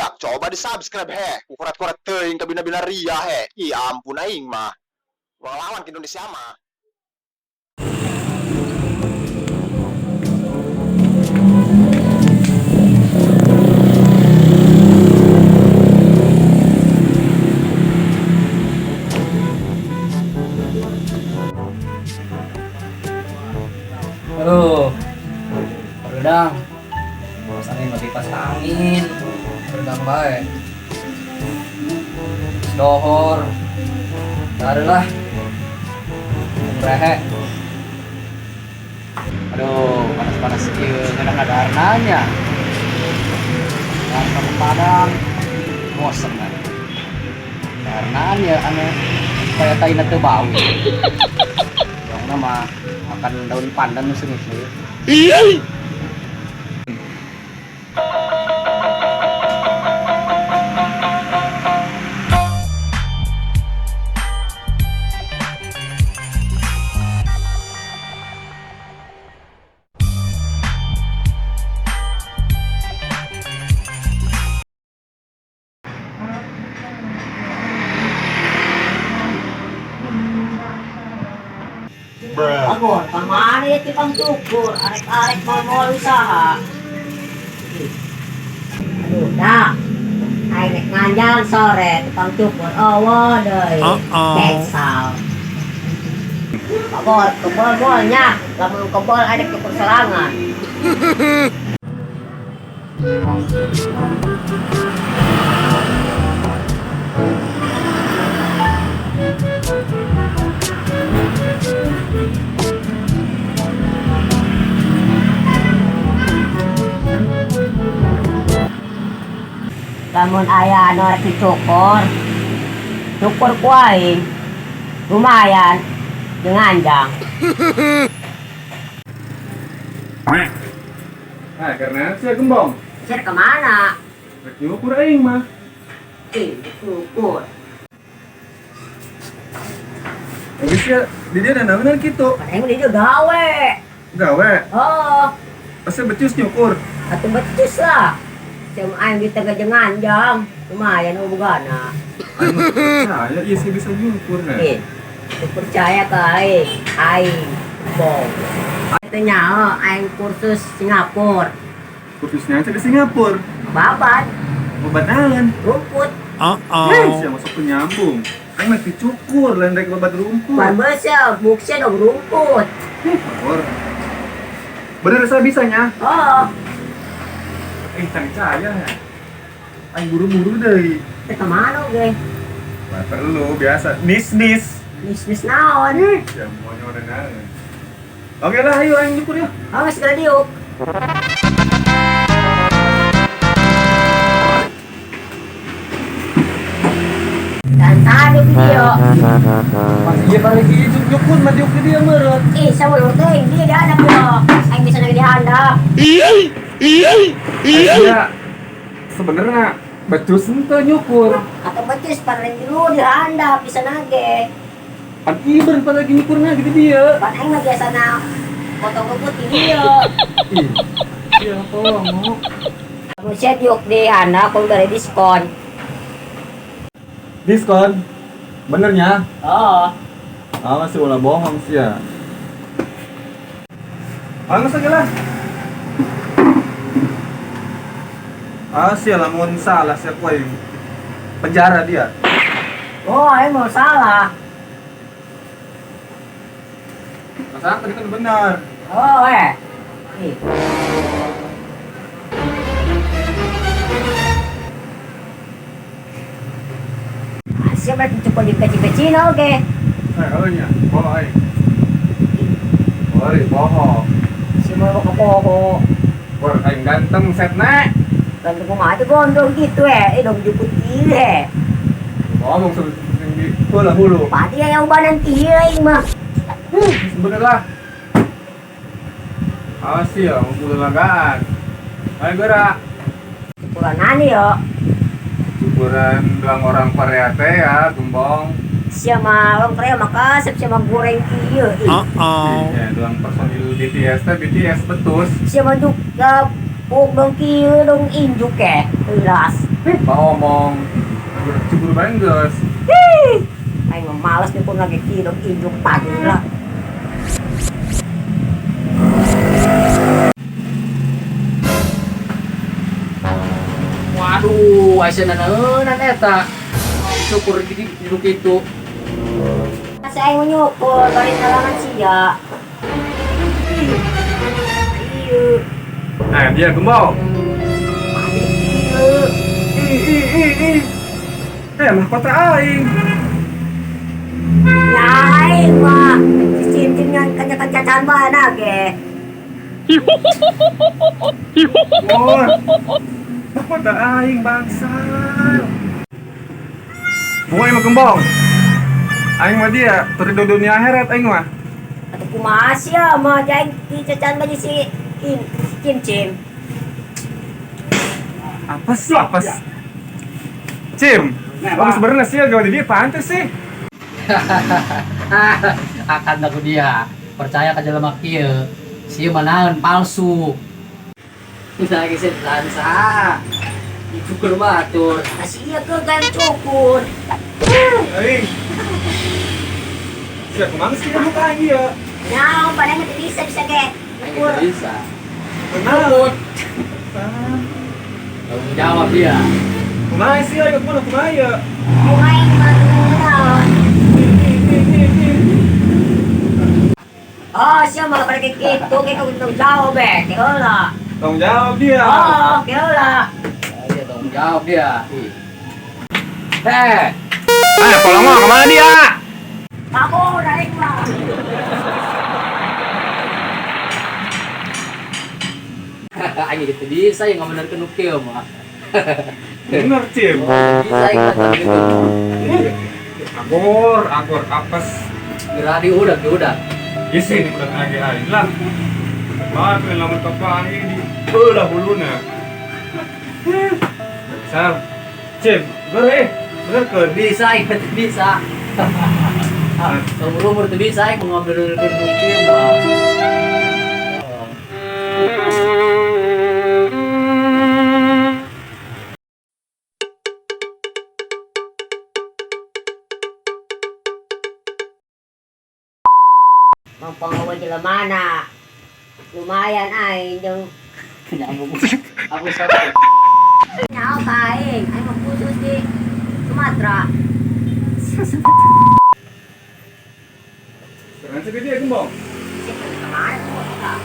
Barudak, coba di subscribe he. Kukurat-kurat teuing kabina-bina ria he. Ih ampun aing mah. Lawan ke Indonesia mah. Aduh, beredang. Pas angin mati pas angin. Beredang bae. Dohor. Carilah. Rehe. Aduh, panas-panas kieu ngeunah ngadarnanya. Langsung padang. Bosen kan. Darnaan ya anu supaya taina teu bau. Yang nama makan daun pandan nu seungit ieu. Agor, pamana ya tipang cukur, arek-arek mau-mau usaha. Aduh, dah. Aing rek nganjang sore tukang cukur. Oh, deui. Cancel. Agor, kebol bolnya, lamun kebol arek cukur sorangan. Lamun aya anu arek dicukur, cukur ku aing. Lumayan jeung nganjang. Nah, karena saya gembong. Sia kemana? Rek nyukur aing mah. Ih, cukur. Habis ya, di dia ada naonan kitu. Aing di dia gawe. Gawe. Oh, Asa becus nyukur. atuh becus lah. Sia aing di tengah jeung nganjang. Lumayan bogana. Aing mah percaya ieu sih bisa nyukur nah. Ih, teu percaya ka aing. Aing bong. Itu nyaho aing kursus Singapura. Kursusnya aja di Singapura. Babat, Obat naon? rumput. Eh, sia masuk penyambung. Aing mah dicukur lain rek babat rumput. Ban beusia, buksia dong rumput. Syukur. Bener saya bisanya. Oh, Eh, cari caya ya. Aing buru-buru deui. teu kemana oge? Wah, perlu biasa. Nis-nis. Nis-nis naon? Ya mau nyoba naon. Oke lah, ayo aing nyukur ya. Oh, geus segera diuk. Dan tadi video. Pas iya balik ieu nyukur mah diuk di dia meureun. Ih, saulur teuing dia dihandap yo. Aing bisa lagi dihandap. Iya. Sebenarnya becus henteu nyukur. Atau becus paling dulu dihandap bisa nage. Pan ieu pan lagi nyukurna gitu dia. Pan aing mah biasana potong rumput di dia. Ih. Iya, tolong. Mun sia diuk di handap kudu dari diskon. Diskon. Benernya? Oh, Ah, masih ulah bohong sih ya. Awas aja lah. Ah, sih lamun salah sih aku aing. Penjara dia. Oh, aing mau salah. Masa tadi kan benar. Oh, eh. Ih. Siapa berarti cukup di kecil-kecil oke. Eh, oh nya, bohong aing. Oi, bohong. Si mau ke poho. Bor aing ganteng setna. Ganteng kumaha aja gondrong gitu eh. Eh dong jemput gile. Bohong sing di hulu hulu. Padi aya ubanan kieu aing mah. Bener lah. Awas sih ya, ngumpul lagaan. Ayo gerak. Cukuran ani yo. Cukuran bilang orang Korea teh ya, gembong. Sia mah orang Korea mah kasep sia mah goreng kieu. Ih. Iya, doang personil BTS teh BTS betus. Sia mah duk gapuk dong kieu dong injuk eh. Ulas. Pak omong. Cukur bae geus. Aing mah males nyukur lagi kidok induk pagi lah. Waduh, asa nanaeunan eta. Syukur di duduk itu. Kasi aing mau nyukur bari nalangan sia. Iya. Nah, dia gembong. Iya. Ih, ih, ih, ih. Eh, mahkota aing. Ya aing mah si Cim-cim yang kanya-kancacan bae ge. Wah. Mahkota aing bangsa. Bukan mah gembong. Aing mah dia teu dunia akhirat aing mah. Atau kumaha sia mah aing dicacan bae si Kim si Cim-cim. Apa sih? Apa sih? Cim, kamu sebenarnya sih gawe di dia pantes sih. Akan aku dia percaya ka jelema kieu. Sieun manaeun palsu. Lagi sih lansa. Dicukur batur. Kasih iya ke gayang cukur. Aing. Sia kumaha sih kamu ka aing ieu? Nyaho padahal mah teu bisa bisa ge. Nyukur. Bisa. Benar. Tanggung jawab dia. Kumaha sih ayo kumaha kumaha ya? Kumaha aing mah naon. Oh, siya malah pada kayak gitu, kayak kau tanggung jawab be, kayak heula. Tanggung jawab dia. Oh, kayak heula. Dia tanggung jawab dia. Heh, Eh, polongo kemana dia? Kabur aing mah. Aing gitu bisa yang ngabenerkeun nu kieu mah. Bener, Cim. Bisa aing mah gitu. Agor, agor apes. Geura di udah, di udah. Isi ini udah lagi aing lah. Maaf, lamun papa aing di belah huluna. Besar. Cim, bener eh. Bener ke? Bisa aing mah teu bisa. Seumur umur teu bisa aing ngabenerkeun nu kieu mah. Mampangawan jelema mana. Lumayan aing jeung Nyambung. Aku sama. nyaho ka aing, aing mah khusus di Sumatera. Keren sih dia gembong. Sih kemana tuh?